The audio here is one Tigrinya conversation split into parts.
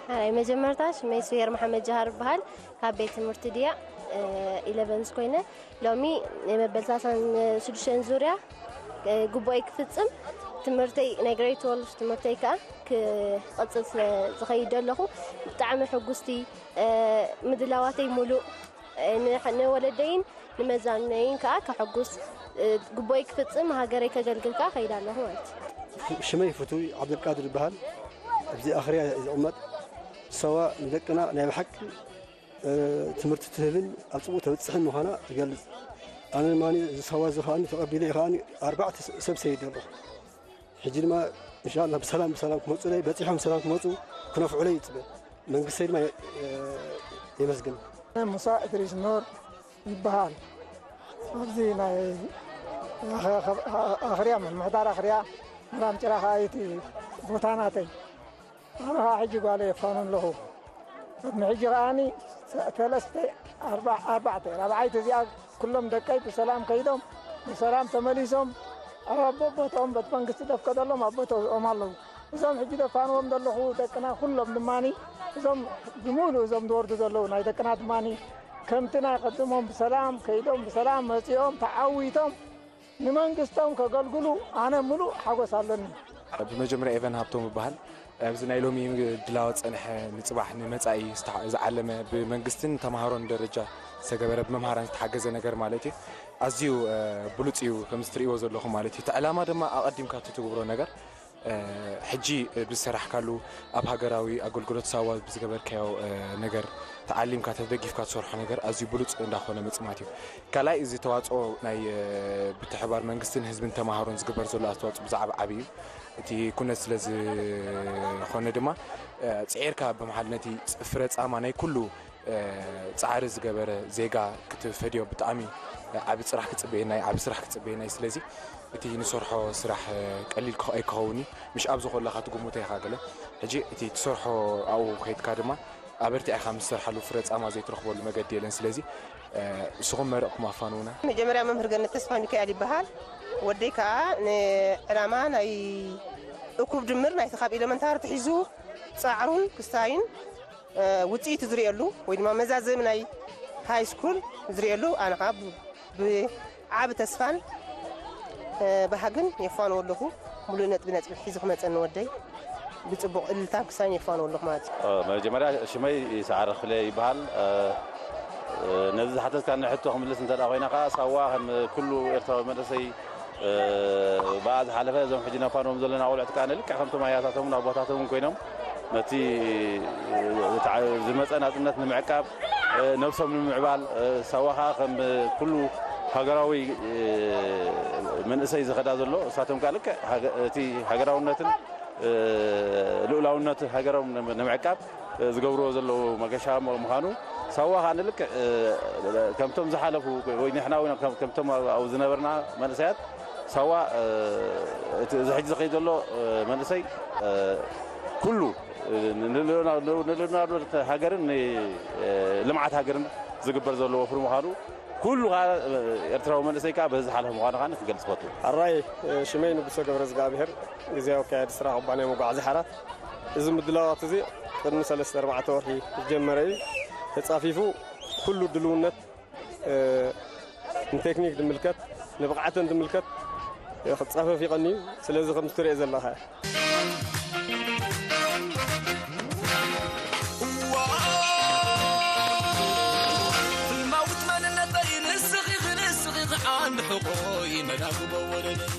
ናይ መጀመርታ ሽመይ ስሄር መሓመድ ጀሃር ይበሃል። ካብ ቤት ትምህርቲ ድያ ኢለቨንስ ኮይነ፣ ሎሚ ናይ መበል ሰላሳን ሽዱሽተን ዙርያ ግቡኣይ ክፍጽም፣ ትምህርተይ ናይ ግሬድ ትወልፍ ትምህርተይ ከኣ ክቐጽል ስለ ዝኸይድ ዘለኹ ብጣዕሚ ሕጉስቲ፣ ምድላዋተይ ሙሉእ፣ ንወለደይን ንመዛኑነይን ከኣ ከሐጉስ፣ ግቡኣይ ክፍጽም፣ ሃገረይ ከገልግል ከኣ ከይድ ኣለኹ ማለት እዩ። ሽመይ ፍቱይ ዓብደልቃድር ይበሃል። ኣብዚ ኣኽርያ ዝቕመጥ። ሰዋ ንደቅና ናይ ብሓቂ ትምህርቲ ትህብን ኣብ ጽቡቕ ተብጽሕን ምዃና ትገልጽ። ኣነ ድማ እዚ ሰዋ እዚ ከኣ ተቐቢለ ከኣ ኣርባዕተ ሰብ ሰይደ ኣለኹ። ሕጂ ድማ እንሻላ ብሰላም ብሰላም ክመፁለይ፣ በፂሖም ብሰላም ክመፁ ክነፍዑለይ ይፅበ። መንግስተይ ድማ የመስግን። ሙሳ እድሪስ ኖር ይበሃል። ኣብዚ ናይ ኣኽርያ ምምሕዳር ኣኽርያ ምራም ጭራ ከኣ እቲ ቦታ ናተይ። ኣነ ከዓ ሕጂ ጓለ የፋኑ ኣለኹ። ቅድሚ ሕጂ ከኣኒ ሰለስተ ኣርባዕተ ራብዓይቲ እዚኣ ኩሎም ደቀይ ብሰላም ከይዶም ብሰላም ተመሊሶም ኣብ ኣቦቦትኦም በት መንግስቲ ዘፍቀደሎም ኣቦቶኦም ኣለዉ። እዞም ሕጂ ዘፋንዎም ዘለኹ ደቅና ኩሎም ድማኒ እዞም ብምሉእ እዞም ዝወርዱ ዘለዉ ናይ ደቅና ድማኒ ከምቲ ናይ ቀድሞም ብሰላም ከይዶም ብሰላም መፂኦም ተዓዊቶም ንመንግስቶም ከገልግሉ ኣነ ሙሉእ ሓጎስ ኣለኒ። ብመጀመርያ ኤቨን ሃብቶም እበሃል። ኣብዚ ናይ ሎሚ ድላወ ፀንሐ ንፅባሕ ንመፃኢ ዝዓለመ ብመንግስትን ተምሃሮን ደረጃ ዝተገበረ ብመምሃራን ዝተሓገዘ ነገር ማለት እዩ። ኣዝዩ ብሉፅ እዩ ከምዚ ትርእይዎ ዘለኹም ማለት እዩ። እቲ ዕላማ ድማ ኣቐዲምካ እቲ ትግብሮ ነገር ሕጂ ብዝሰራሕካሉ ኣብ ሃገራዊ ኣገልግሎት ሳዋ ብዝገበርካዮ ነገር ተዓሊምካ ተደጊፍካ ትሰርሖ ነገር ኣዝዩ ብሉፅ እንዳኾነ መፅእ ማለት እዩ። ካልኣይ እዚ ተዋፅኦ ናይ ምትሕብባር መንግስትን ህዝብን ተምሃሮን ዝግበር ዘሎ ኣስተዋፅኦ ብዛዕባ ዓብዪ እዩ። እቲ ኩነት ስለ ዝኾነ ድማ ፅዒርካ ብምሓል ነቲ ፍረ ፃማ ናይ ኩሉ ፃዕሪ ዝገበረ ዜጋ ክትፈድዮ ብጣዕሚ ዓቢ ፅራሕ ክፅበየና እዩ፣ ዓቢ ስራሕ ክፅበየና እዩ። ስለዚ እቲ ንሰርሖ ስራሕ ቀሊል ኣይክኸውን እዩ። ምሽ ኣብዚ ከለኻ ትግምቶ ኢኻ ገለ። ሕጂ እቲ ትሰርሖ ኣብኡ ከይድካ ድማ ኣበርቲዕካ ምስ ትሰርሓሉ ፍረ ፃማ ዘይትረኽበሉ መገዲ የለን። ስለዚ ንስኹም መረቕኩም ኣፋንዉና። መጀመርያ መምህር ገነት ተስፋሚካኤል ይበሃል። ወደይ ከኣ ንዕላማ ናይ እኩብ ድምር ናይቲ ካብ ኤለመንታሪ ትሒዙ ፃዕሩን ክስታይን ውፅኢቱ ዝርእየሉ ወይ ድማ መዛዘሚ ናይ ሃይ ስኩል ዝርእየሉ ኣነ ከዓ ብዓቢ ተስፋን ባህግን የፋንዎ ኣለኹ። ሙሉእ ነጥቢ ነጥቢ ሒዙ ክመፀኒ ወደይ ብፅቡቕ እልልታን ክስታይን የፋንዎ ኣለኹ ማለት እዩ። መጀመርያ ሽመይ ሰዓረ ክፍለ ይበሃል። ነዚ ዝሓተትካኒ ሕቶ ክምልስ እንተ ኮይና ከዓ ሳዋ ከም ኩሉ ኤርትራዊ መንእሰይ ብኣ ዝሓለፈ እዞም ሕጂ ነፋንዎም ዘለና ቆልዑት ከዓ ንልክዕ ከምቶም ኣያታቶምን ኣቦታቶምን ኮይኖም ነቲ ዝመፀ ናፅነት ንምዕቃብ ነብሶም ንምምዕባል ሳዋ ከዓ ከም ኩሉ ሃገራዊ መንእሰይ ዝኸዳ ዘሎ እሳቶም ከዓ ልክዕ እቲ ሃገራውነትን ልኡላውነት ሃገሮም ንምዕቃብ ዝገብርዎ ዘለዉ መገሻ ምዃኑ ሳዋ ከዓ ንልክዕ ከምቶም ዝሓለፉ ወይ ንሕና እውን ከምቶም ኣብኡ ዝነበርና መንእሰያት ሳዋ እዚ ሕጂ ዝኸይድ ዘሎ መንእሰይ ኩሉ ንልኡላውነት ሃገርን ንልምዓት ሃገርን ዝግበር ዘሎ ወፍሪ ምዃኑ ኩሉ ከዓ ኤርትራዊ መንእሰይ ከዓ በዚ ዝሓለፈ ምዃኑ ከዓ ክገልፅ ፈቱ። ኣራይ ሽመይ ንጉሰ ገብረ እግዚኣብሔር ግዜያዊ ኣካያዲ ስራሕ ኩባንያ መጓዓዝያ ሓራ። እዚ ምድላዋት እዚ ቅድሚ ሰለስተ ኣርባዕተ ወርሒ ዝጀመረ እዩ። ተጻፊፉ ኩሉ ድልውነት ንቴክኒክ ዝምልከት ንብቕዓተን ዝምልከት ክጻፈፍ ይቐንዩ። ስለዚ ከም ትሪኦ ዘለኻ ፍልማዊት መንነተይ ንስኺ ንስኺ ዓንዲ ሕቆይ መዳግቦ ወለለይ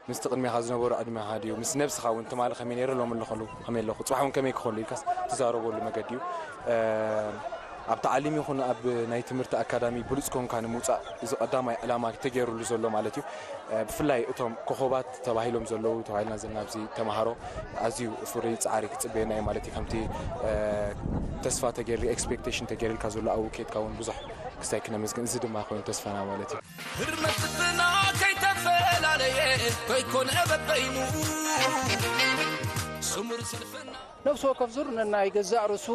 ምስቲ ቅድሜኻ ዝነበሩ ዕድሜኻ ድዩ ምስ ነብስኻ እውን ትማሊ ከመይ ነይረ ሎሚ ኣለኹሉ ከመይ ኣለኹ ፅባሕ እውን ከመይ ክኾሉ ኢልካስ ትዛረበሉ መገዲ እዩ። ኣብ ተዓሊም ይኹን ኣብ ናይ ትምህርቲ ኣካዳሚ ብሉፅ ኮንካ ንምውፃእ እዚ ቀዳማይ ዕላማ ተገይሩሉ ዘሎ ማለት እዩ። ብፍላይ እቶም ኮኾባት ተባሂሎም ዘለዉ ተባሂልና ዘለና ኣብዚ ተምሃሮ ኣዝዩ ፍሩይ ፃዕሪ ክፅበየና እዩ ማለት እዩ። ከምቲ ተስፋ ተገይሩ ኤክስፔክቴሽን ተገይሩልካ ዘሎ ኣብኡ ኬድካ እውን ብዙሕ ክስታይ ክነመስግን እዚ ድማ ኮይኑ ተስፋና ማለት እዩ። ህርመት ልብና ከይተፈላለየ ከይኮነ በበይኑ ስሙር ስልፍና ነፍሲ ወከፍ ዙር ነናይ ገዛእ ርእሱ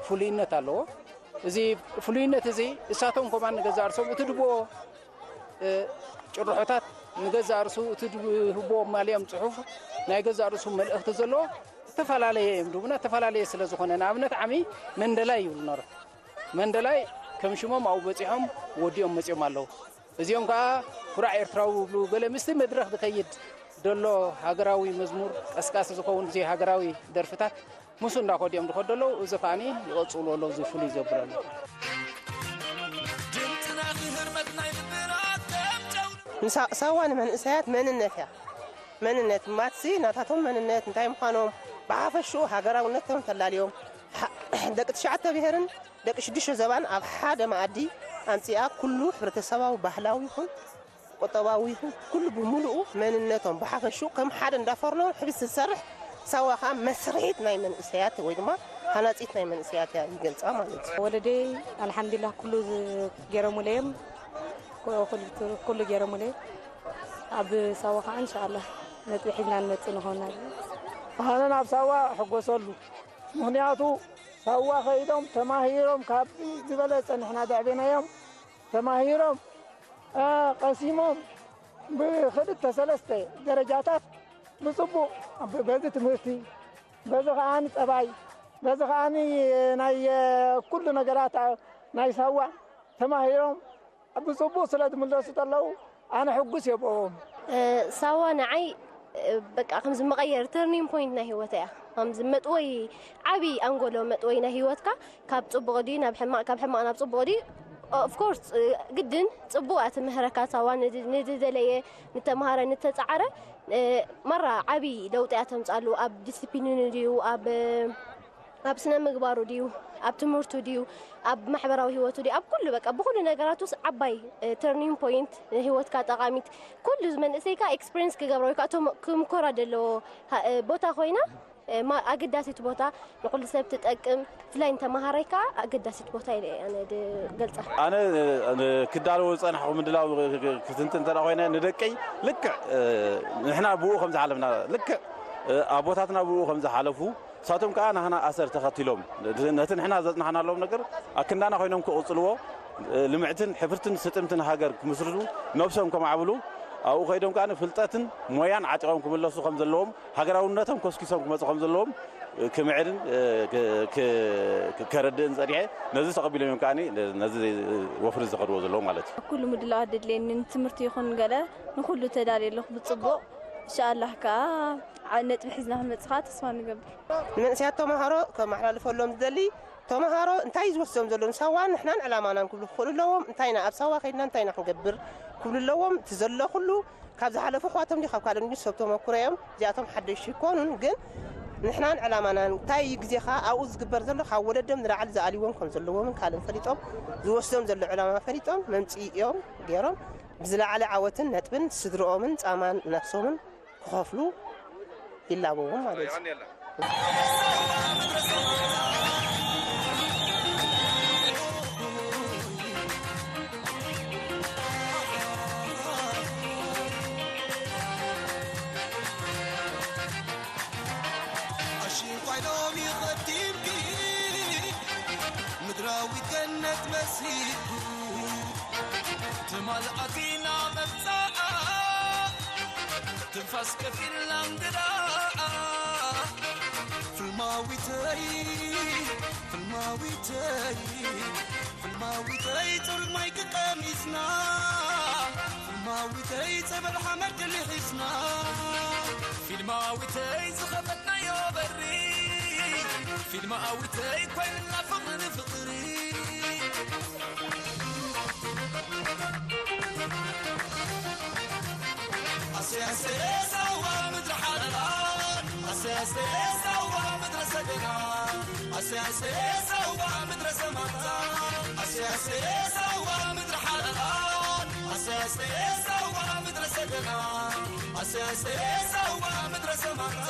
ፍሉይነት ኣለዎ። እዚ ፍሉይነት እዚ እሳቶም ከማን ንገዛእ ርእሶም እቲ ድብዎ ጭርሖታት ንገዛእ ርእሱ እቲ ድህብዎ ማልያም ፅሑፍ ናይ ገዛእ ርእሱ መልእኽቲ ዘለዎ ዝተፈላለየ እዮም ድቡና፣ ዝተፈላለየ ስለ ዝኾነ፣ ንኣብነት ዓሚ መንደላይ ይብሉ ነሩ። መንደላይ ከም ሽሞም ኣብኡ በጺሖም ወዲኦም መጺኦም ኣለዉ። እዚኦም ከኣ ኩራዕ ኤርትራዊ ይብሉ። ገለ ምስቲ መድረኽ ዝኸይድ ዘሎ ሃገራዊ መዝሙር ቀስቃሲ ዝኸውን እዚ ሃገራዊ ደርፍታት ምስ እንዳኸዱ እዮም ዝኸዱ ኣለዉ። እዚ ከኣ ይቐጽሉ ኣለዉ፣ እዚ ፍሉይ ዘብሎ ኣሎ። ንሳ- ሳዋ ንመንእሰያት መንነት እያ። መንነት ማትሲ ናታቶም መንነት እንታይ ምዃኖም ብሓፈሽኡ ሃገራውነቶም ተላልዮም፣ ደቂ ትሽዓተ ብሄርን ደቂ ሽዱሽተ ዞባን ኣብ ሓደ መኣዲ ኣምጺኣ ኩሉ ሕብረተሰባዊ፣ ባህላዊ ይኹን ቁጠባዊ ይኹን ኩሉ ብምሉኡ መንነቶም ብሓፈሽኡ ከም ሓደ እንዳፈርኖ ሕብስ ዝሰርሕ፣ ሳዋ ከዓ መስርሒት ናይ መንእሰያት ወይ ድማ ሃናጺት ናይ መንእሰያት እያ ይገልጻ ማለት እዩ። ወለደይ ኣልሓምዱሊላህ ኩሉ ገይሮምለይ እዮም። ኩሉ ገይሮምለይ ኣብ ሳዋ ከዓ እንሻኣላህ ነጥቢ ሒዝና ንመፅእ ንኾን። ኣነ ናብ ሳዋ ሕጎሰሉ ምኽንያቱ ሳዋ ከይዶም ተማሂሮም ካብ ዝበለፀ ንሕና ዘዕቤናዮም ተማሂሮም ቀሲሞም ብክልተ ሰለስተ ደረጃታት ብፅቡቕ በዚ ትምህርቲ በዚ ከዓ ፀባይ በዚ ከዓ ናይ ኩሉ ነገራት ናይ ሳዋ ተማሂሮም ብፅቡቕ ስለ ዝምለሱ ተለዉ ኣነ ሕጉስ እየ ብኦም። ሳዋ ንዓይ በቃ ከምዚ መቐየሪ turning point ናይ ህይወተይ እያ። ከምዚ መጥወይ ዓቢ ኣንጎሎ መጥወይ ናይ ህይወትካ ካብ ጽቡቕ ድዩ ናብ ሕማቕ ካብ ሕማቕ ናብ ጽቡቕ ድዩ of course ግድን ጽቡቕ እያ ትምህረካ ሳዋ ንዝደለየ ንተምሃረ ንተጻዕረ ማራ ዓቢ ለውጢ እያ ተምጻሉ ኣብ ዲስፕሊኑ ድዩ ኣብ ኣብ ስነ ምግባሩ ድዩ ኣብ ትምህርቱ ድዩ ኣብ ማሕበራዊ ህይወቱ ድዩ ኣብ ኩሉ በቃ ብኩሉ ነገራቱስ ዓባይ turning point ንህይወትካ ጠቓሚት ኩሉ መንእሰይካ experience ክገብራ ወይ ከዓ ክምኮራ ዘለዎ ቦታ ኮይና ኣገዳሲት ቦታ ንኩሉ ሰብ ትጠቅም ብፍላይ ንተምሃራይ ከዓ ኣገዳሲት ቦታ ኢለ ኣነ ገልፃ። ኣነ ክዳለዎ ዝፀናሕኩ ምድላው ክትንትን እንተ ኮይነ ንደቀይ ልክዕ ንሕና ብኡ ከም ዝሓለፍና ልክዕ ኣቦታትና ብኡ ከም ዝሓለፉ ንሳቶም ከኣ ናህና ኣሰር ተኸቲሎም ነቲ ንሕና ዘጽናሕናሎም ነገር ኣክንዳና ኮይኖም ክቕጽልዎ ልምዕትን ሕፍርትን ስጥምትን ሃገር ክምስርቱ ነብሶም ከማዕብሉ ኣብኡ ከይዶም ከኣ ፍልጠትን ሞያን ዓጢቖም ክምለሱ ከም ዘለዎም ሃገራውነቶም ኮስኪሶም ክመጹ ከም ዘለዎም ክምዕርን ከረድእን ጸኒሐ ነዚ ተቐቢሎም እዮም ከኣ ነዚ ወፍሪ ዝኸድዎ ዘለዉ ማለት እዩ። ኩሉ ምድላዋት ድድልየኒ ንትምህርቲ ይኹን ገለ ንኹሉ ተዳልየ ኣለኹ ብጽቡቕ። እንሻኣላህ ከኣ ዓቢ ነጥቢ ሒዝና ክንመጽእ ከኣ ተስፋ ንገብር። ንመንእሰያት ተምሃሮ ከመሓላልፈሎም ዝደሊ፣ ተምሃሮ እንታይ እዩ ዝወስዶም ዘሎ ንሳዋን ንሕናን ዕላማናን ክብሉ ክኽእሉ ኣለዎም። እንታይ ኢና ኣብ ሳዋ ከይድና እንታይ ኢና ክንገብር ክብሉ ኣለዎም። እቲ ዘሎ ኩሉ ካብ ዝሓለፉ ኣሕዋቶም ድዩ ካብ ካልኦት ድዩ ሰብ ተመኩሮ እዮም። እዚኣቶም ሓደሽቲ ኣይኮኑን፣ ግን ንሕናን ዕላማናን እንታይ እዩ ግዜኻ ኣብኡ ዝግበር ዘሎ ካብ ወለዶም ንላዕሊ ዝኣልይዎም ከም ዘለዎምን ካልእን ፈሊጦም ዝወስዶም ዘሎ ዕላማ ፈሊጦም መምፅኢኦም ገይሮም ብዝለዓለ ዓወትን ነጥብን ስድርኦምን ፃማን ነፍሶምን ክኸፍሉ ይላበዎም ማለት እዩ። ኣሽንኳይ ሎሚ ቐዲምኪ ምድራዊት ገነት መሲልኩ ትማል ኣቲና መብጻኣ ትንፋስ ከፊልና እንግዳኣ ፍልማዊተይ ፍልማዊተይ ፍልማዊተይ ጽሩይ ማይ ክቀሚስና ፍልማዊተይ ጸበል ሓመድ ድሊ ሒዝና ፊልማዊተይ ዝኸፈትናዮ በሪ ፊልማዊተይ ኮይንና ፍቕሪ ፍቕሪ ኣሰይ ኣሰይ ሳዋ ምድሪ ሓላላት ኣሰይ ኣሰይ ሳዋ ምድሪ ሰገና ኣሰይ ኣሰይ ሳዋ ምድሪ ሰማእታ ኣሰይ ኣሰይ ሳዋ ምድሪ ሓላላት ኣሰይ ኣሰይ ሳዋ ምድሪ ሰገና ኣሰይ ኣሰይ ሳዋ ምድሪ ሰማእታ